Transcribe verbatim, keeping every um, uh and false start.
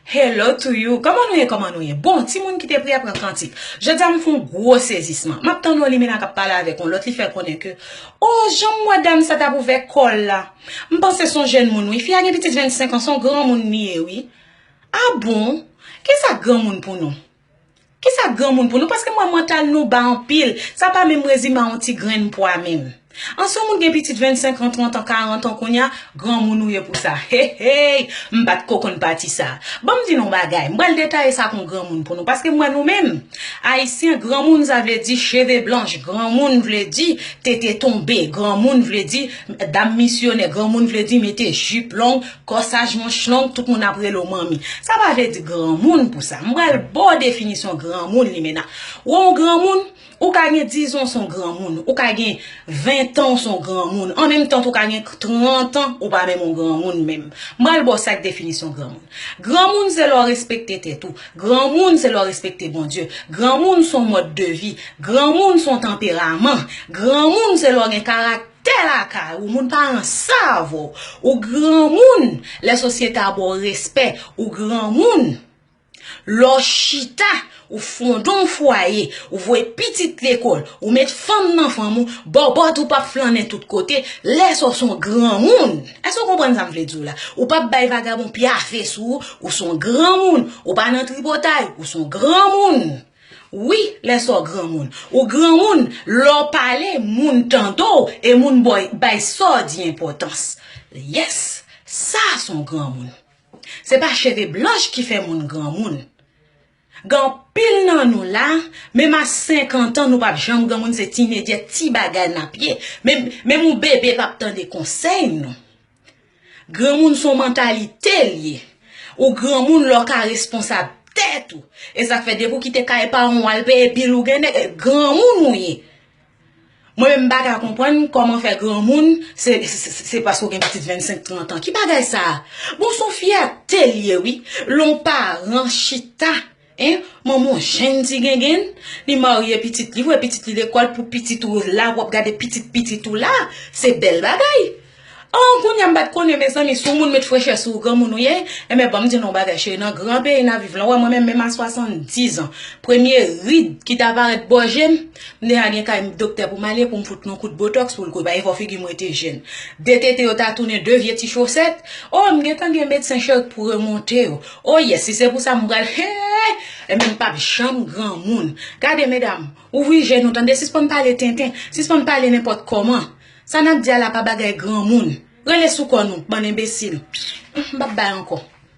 Hello to you. Kòman nou ye? Kòman nou ye? Bon, timoun ki te prè pran kantik. Jodi a m fè yon gwo sezisman. M ap tande yon limena k ap pale avèk yon lòt, li fè konnen ke, o, jan m wè dam sa t ap ouvè kò l la. M panse se yon jèn moun, wi. Fi a gen pitit vennsenk an, se yon granmoun li ye, wi. A bon? Kisa k granmoun pou nou? Kisa k granmoun pou nou? Paske m wè mantal nou ba anpil. Sa pa menm rezime a yon ti grenn pwa menm. An, si yon moun gen pitit vennsenk an, trant an, karant an kounye a, granmoun ou ye pou sa. Hey, hey, m pa t ko konn pati sa. Ban m di nou yon bagay. M pral detaye sa kon granmoun pou nou. Paske m wè nou menm, Ayisyen, granmoun sa vle di cheve blanch, granmoun vle di tete tonbe, granmoun vle di dam misyonè, granmoun vle di mete jip long, kòsaj manch long, tout moun ap rele w manmi. Sa pa vle di granmoun pou sa. M pral ba w definisyon granmoun, limena. Ou wè yon granmoun, ou ka gen diz an, w se yon granmoun. Ou ka gen ven tan, w se yon granmoun. An menm tan, ou ka gen trant an, ou pa menm yon granmoun menm. M pral ba w sa k definisyon granmoun. Granmoun se lè w respekte tèt ou. Granmoun se lè w respekte Bondye. Granmoun se yon mòd de vi. Granmoun se yon tanperaman. Granmoun se lè w gen karaktè lakay ou. Moun pa ranse avè w. Ou granmoun lè sosyete a ba w respè. Ou granmoun lè w chita, ou fonde yon fwaye, ou voye pitit lekòl, ou met fanm nan fanm ou, bòbòt ou p ap flannen tout kote, lè sa w se yon granmoun. Èske w konprann sa m vle di w la? Ou p ap bay vagabon pyafe sou ou, ou se yon granmoun. Ou pa nan tripotay, ou se yon granmoun. Wi, lè sa w granmoun. Ou granmoun, lè w pale, moun tande w, e moun bay, bay sa w di enpòtans. Yes, sa se yon granmoun. Se pa cheve blanch ki fè moun granmoun. Gen anpil nan nou la, menm a senkant an, nou p ap janm granmoun, se ti medyè, ti bagay n ap ye. Menm, menm yon bebe p ap tande konsèy nou. Granmoun se yon mantalite l ye. Ou granmoun lè w ka responsab tèt ou. E sa k fè depi w kite kay paran w al peye bil ou gen nèg, granmoun ou ye. Mwen menm m pa ka konprann kòman fè granmoun, se, se, se, se paske w gen pitit vennsenk, trant an. Ki bagay sa a? Bon, se yon fyète l ye, wi. Lè yon paran chita, en, manman yon jèn ti gengenn, li marye pitit li, voye pitit li lekòl pou pitit ou la, w ap gade pitit pitit ou la. Se bèl bagay. An, kounye a m pa t konnen, mezanmi, si yon moun met frechè sou ou, granmoun ou ye, enben, ban m di nou yon bagay, cheri, nan gran peyi n ap viv la, w wè mwen menm, menm a swasanndiz an, premye rid ki ta parèt bò je m, m deja gen kay doktè pou m ale, pou m fout yon kout botòks pou l koupe, paske fò figi m rete jèn. De tete yo ta tounen de vye ti chosèt, o, m gentan gen medsen chirurg pou remonte yo. O, yes, si se pou sa, m pral, hey, enben, m p ap janm granmoun. Gade, medam, ouvri je nou, tande, sispann pale tenten, sispann pale nenpòt kòman. Sa n ap di a la pa bagay granmoun. Rele sou kò nou, bann enbesil. M p ap bay ankò.